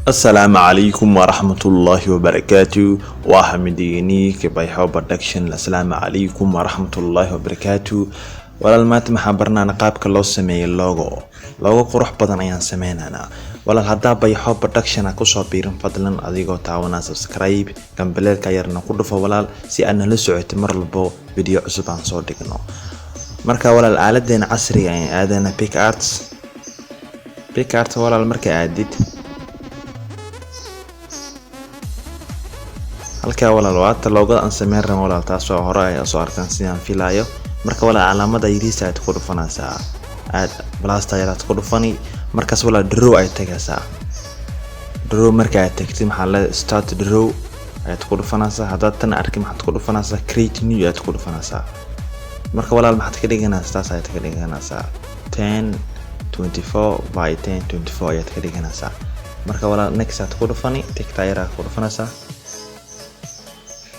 Asalaamu calaykum waraxmatullaahi wabarakaatu. Waa Xamidigeni Kabayxo Production. Asalaamu calaykum waraxmatullaahi wabarakaatu. Walaal, maanta maxaan baranaynaa? Qaabka loo sameeyo logo. Logo qurux badan ayaan sameynaynaa. Walaal, haddaa Bayxo Production a kusoo biirin, fadlan adigoo taawanaa subscribe, gambaleelka yarna ku dhufo, walaal, si aad nala socotid mar walbo video cusub aan soo dhigno. Marka walaal, aaladeena casriga ayaan aadana, PicsArt. PicsArt walaal, marka aadid halkaa walaal, waata logoda aan sameyn rabno walaal, taasoo hore ay soo arkaan sidaan filaayo. Marka walaal, calaamada yariisa aad ku dhufanaysaa, aad plusta yaraad ku dhufani. Markaas walaal, draw ay tagaysaa. Draw marka aad tagtid, maxaa leedahay? Start draw ayaad ku dhufanaysaa. Haddaad tan arkin, maxaad ku dhufanaysaa? Create new ayaad ku dhufanaysaa. Marka walaal, maxaad ka dhiganaysaa? Taas ayaad ka dhiganaysaa, 1024 by 1024 ayaad ka dhiganaysaa. Marka walaal, next aad ku dhufani, tickta yaraa ku dhufanaysaa.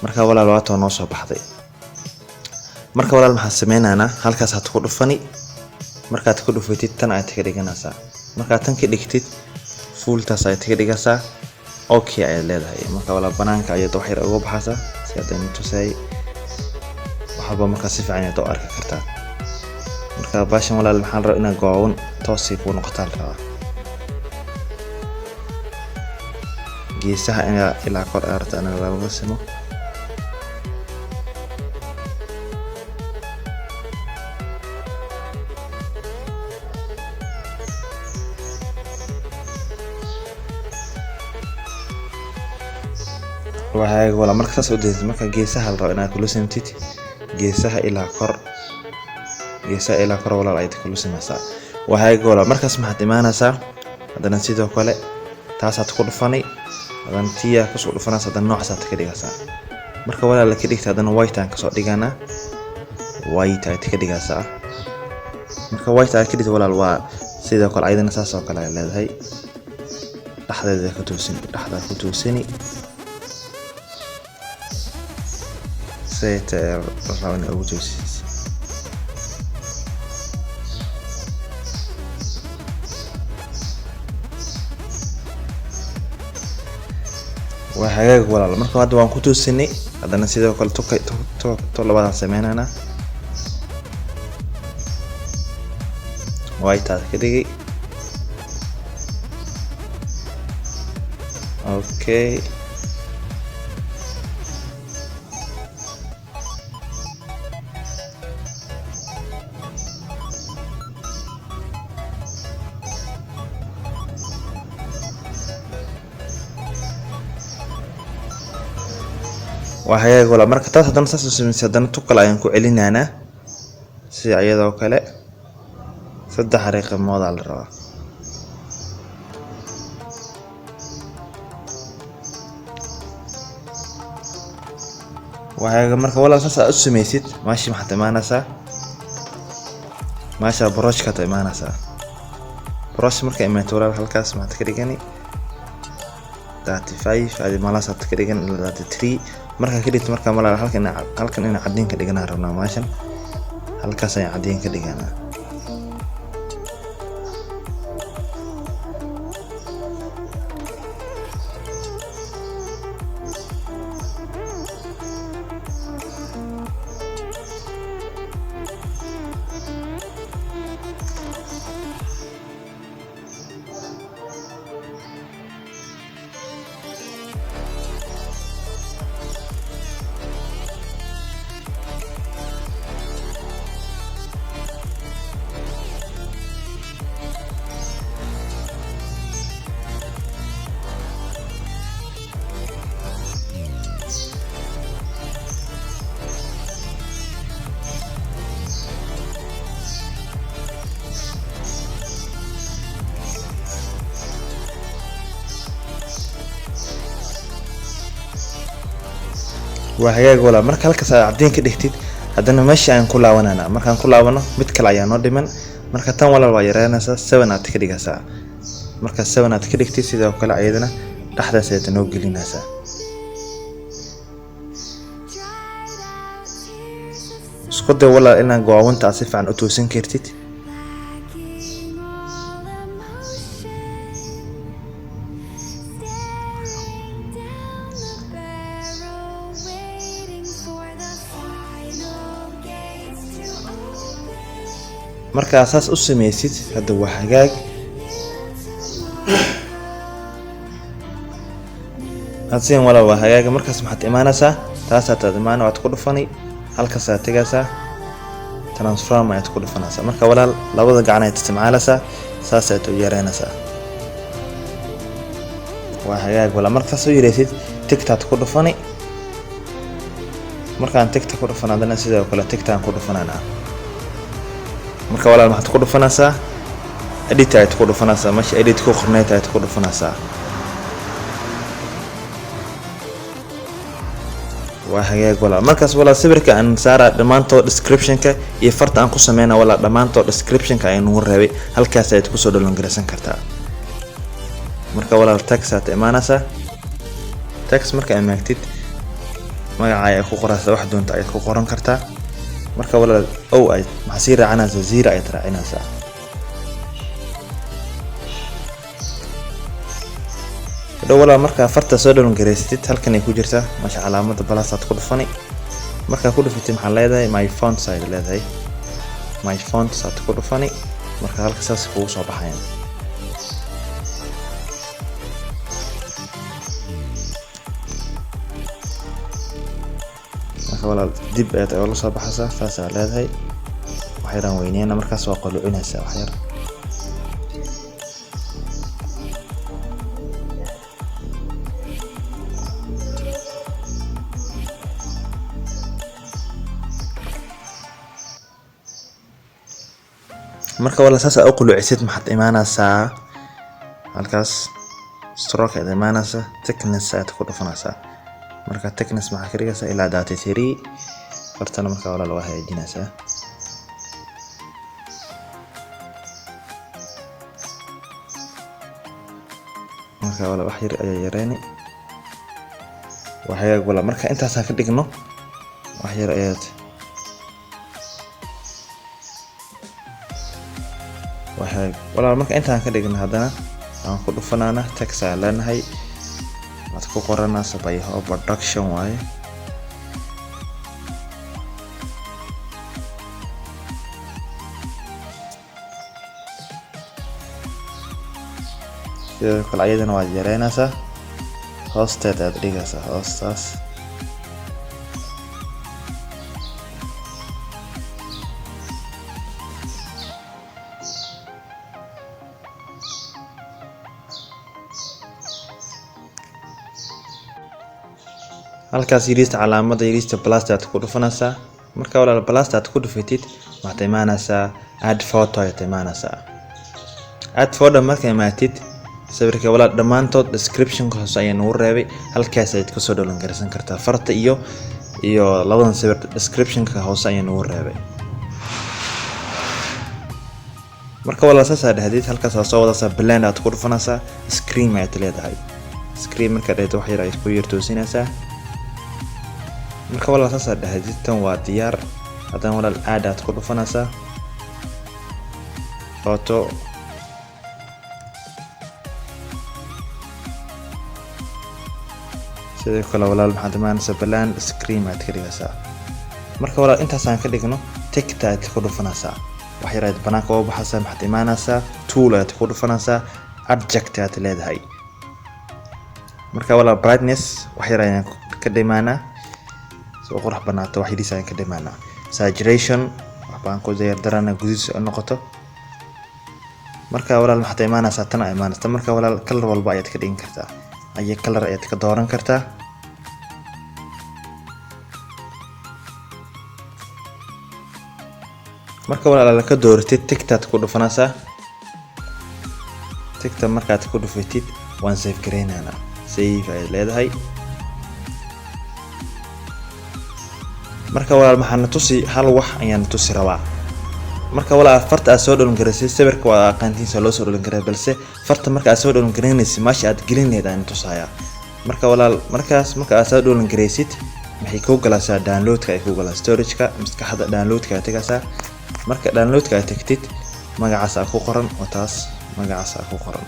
Marka walaal, waatoo noo soo baxday. Marka walaal, maxaad sameynaynaa? Halkaas aad ku dhufani. Markaad ku dhufatid, tan ayaad ka dhiganaysaa. Markaad tan ka dhigtid, fulltaas ayaad ka dhigaysaa, okay ayaad leedahay. Marka walaal, banaanka ayaad wax yar uga baxaysaa si haddaynu tusayay wax walba. Markaa si fiican ayaad u arki kartaa. Marka baashan walaal, maxaa la rabaa? Inaad gooban toosay kuu noqotaa la rabaa. Geesaha inaa ilaa kor aarta ina lala simo. Waxaaga walaal, marka saas u daysid, marka geesaha la rabo inaad kula simtid, geesaha ilaa kor, geesaha ilaa kor walaal ayaad kula simaysaa. Waxaaga walaal, markaas maxaad imaanaysaa? Haddana sidoo kale taasaad ku dhufani, haddana tiyaa kusoo dhufanaysa, haddana noocaasaad ka dhigaysaa. Marka walaal ka dhigta, haddana white aan kasoo dhiganaa, white ayaad ka dhigaysaa. Marka white aad ka dhigta walaal, waa sidoo kale ayadana saas oo kale ay leedahay. Dhexdeeda ka toosini, dhexda ku toosini sayta la rabo inaad ugu toosisid. Waa hagaag walaal. Marka hadda waan ku toosinay. Haddana sidoo kale to labaadaan sameynaynaa, white aad ka dhigay. Okay, waa hagaag walaal. Marka taas haddana saas u samaysay, haddana tu kale ayaan ku celinaynaa sida iyadoo kale. Saddex xariiqimoodaa la rabaa. Waa hagaag. Marka walaal, saas aad u samaysid, meeshii maxaad imaanaysaa? Meesha brushkaad imaanaysaa. Brush marka imaato walaal, halkaas maxaad ka dhigani? 35 adi malaasaad ka dhigan ilaa 33. Markaa ka dhigto, marka walaal, halkan ina caddiin ka dhiganaa rabnaa. Meeshan halkaas ayaan caddiin ka dhiganaa. Waa hagaag walaal. Marka halkaas aad caddiin ka dhigtid, haddana meesha ayaan ku laabananaa. Markaan ku laabano, mid kale ayaa noo dhiman. Marka tan walaal, waa yareynaysaa, 7 aad ka dhigaysaa. Marka 7 aad ka dhigtid, sidoo kale ayadana dhexdaas ayaad noo gelinaysaa. Isku day walaal inaad go'aawanta aad si fiican u toosin kartid. Lacking all emotion, Markaa saas u sameysid, hadda waa hagaag. Hadda sidan, walaal, waa hagaaga. Markaas maxaad imaanaysaa? Taasaad imaana, waad ku dhufani, halkaasaad tegaysaa, transform ayaad ku dhufanaysaa. Marka walaal, labada gacan ayaad isticmaalaysaa, saas ayaad u yareynaysaa. Waa hagaag, walaal. Marka saas u yareysid, ticktaad ku dhufani. Markaan tickta ku dhufan, haddana sidoo kale ticktaan ku dhufananaa. Marka walaal, maxaad ku dhufanaysaa? Edit ayaad ku dhufanaysaa. Meesha edit ku qorneyd ayaad ku dhufanaysaa. Waa hagaag, walaal. Markaas walaal, sawirka aan saara dhammaantood descriptionka iyo farta aan ku sameyna, walaal, dhammaantood descriptionka ayaan nugu reebay. Halkaas ayaad kusoo download kartaa. Marka walaal, text aad imaanaysaa. Text marka imaagtid, magaca ayaad ku qoraysaa, wax doonta ayaad ku qoran kartaa. Marka walaal, o ay maxaa sii raacinaysaa? Zero ayaad raacinaysaa. Hadhow walaal, markaa farta soo download garaysatid, halkan ay ku jirtaa. Meesha calaamada plus aad ku dhufani. Markaa ku dhufatid, maxaa leedahay? My fonts ayaad leedahay. My fonts aad ku dhufani. Marka halka saas kugu soo baxayaan. Marka walaal, dib ayaad oola soo baxaysaa, saas aad leedahay. Wax yaraan weyneyna. Markaas waa qaluucinaysaa wax yar. Marka walaal, saas aad u quluucisid, maxaad imaanaysaa? Halkaas stroke ayaad imaanaysaa, thickness ayaad ku dhufanaysaa. Marka thickness maxaa ka dhigaysaa? Ilaa 33. Fartana marka walaal waa hagaajinaysaa. Marka walaal, wax yar ayaa yareyni. Waa hagaag, walaal. Marka intaasaan ka dhigno, wax yar ayaad, waa hagaag, walaal. Marka intaan ka dhigno, haddana aan ku dhufanaana, text ayaan leenahay, waad ku qoranaysa Bayho Production waaye. Sidoo kale ayadana waad yareynaysaa, hoosteed ayaad dhigaysaa, hoostaas. Halkaas yariista, calaamada yariista plus aad ku dhufanaysaa. Marka walaal, plus aad ku dhufatid, waxaad imaanaysaa add photo ayaad imaanaysaa. Add photo marka imaatid, sawirka walaal dhammaantood descriptionka hoose ayaa nagu reebay. Halkaas ayaad kasoo download garaysan kartaa. Farta iyo labadan sawir descriptionka hoose ayaa nagu reebay. Marka walaal, saasaa dhahdid, halkaas waa soo wadaysaa, blend aad ku dhufanaysaa, screen ayaad leedahay. Screen markaad dhahdo, wax yar ayaad ku yar toosinaysaa. Marka walaal, saasaa dhahdid, tan waa diyaar. Haddana walaal, add aad ku dhufanaysaa, photo. Sidoo kale walaal, maxaad imaanaysaa? Blend, screen ayaad ka dhigaysaa. Marka walaal, intaasaan ka dhigno, tickta ayaad ku dhufanaysaa, wax yar ayaad banaanka uga baxaysaa. Maxaad imaanaysaa? Tool ayaad ku dhufanaysaa, adjust ayaad leedahay. Marka walaal, brightness wax yar ayaan ka dhimaanaa, soo qurux banaato, wax yariis ayaan ka dhimaanaa. Saturation wax baan ku yardarana, guduud si u noqoto. Marka walaal, maxaad imaanaysaa? Tan ayaa imaanaysaa. Marka walaal, color walba ayaad ka dhigin kartaa, ay color ayaad ka dooran kartaa. Marka walaal ka dooratid, ticktaad ku dhufanaysaa. Tickta markaad ku dhufatid, waan save gareynaynaa, save ayaad leedahay. Marka walaal, maxaa na tusi? Hal wax ayaan na tusi rabaa. Marka walaal, farta aad soo download garaysay, sawirka waa aqaantiisa loo soo download garay, balse farta marka aad soo download garaynaysid, meesha aad gelin lahayd ayaan tusayaa. Marka walaal, markaas marka aad soo download garaysid, maxay kuu galaysaa? Downloadka ay kuu galaa, storage-ka maskaxda, downloadka aad tagaysaa. Marka downloadka aad tagtid, magacaas aa ku qoran oo taas magacaas aa ku qoran.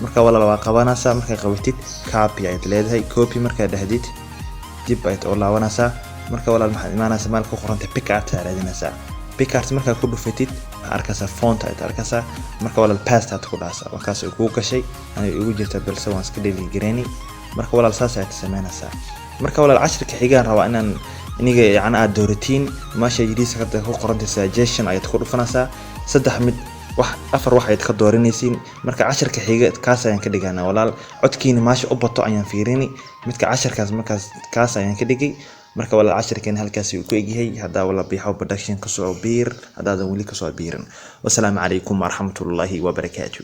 Marka walaal, waa qabanaysaa. Markaa qabatid, copy ayaad leedahay. Copy markaad dhahdid, dib ayaad u laabanaysaa. Marka walaal, maxaad imaanaysaa? Meel ku qorantay PicsArt aad raadinaysaa. PicsArt markaa ku dhufatid, Waxaa arkaysaa font ayaad arkaysaa. Marka walaal, paste aad ku dhahaysaa. Waa kaas ay kugu gashay. Aniga igu jirta, balse waan iska delete gareyni. Marka walaal, saas ayaad sameynaysaa. Marka walaal, cashirka xigaan rabaa inaan iniga yacni aad dooratiin. Meesha yiriisa hadda ku qorantay suggestion ayaad ku dhufanaysaa. Saddex mid wax, afar wax ayaad ka dooranaysiin. Marka cashirka xiga kaas ayaan ka dhiganaa walaal. Codkiina maasha u bato ayaan fiirini midka cashirkaas. Markaas kaas ayaan ka dhigay. Marka walaal, cashirkeena halkaasi uu ku egyahay. Haddaa walaal Biixo Production kasoo biir haddaadan weli kasoo biirin. Wasalaamu calaykum waraxmatullaahi wabarakaatu.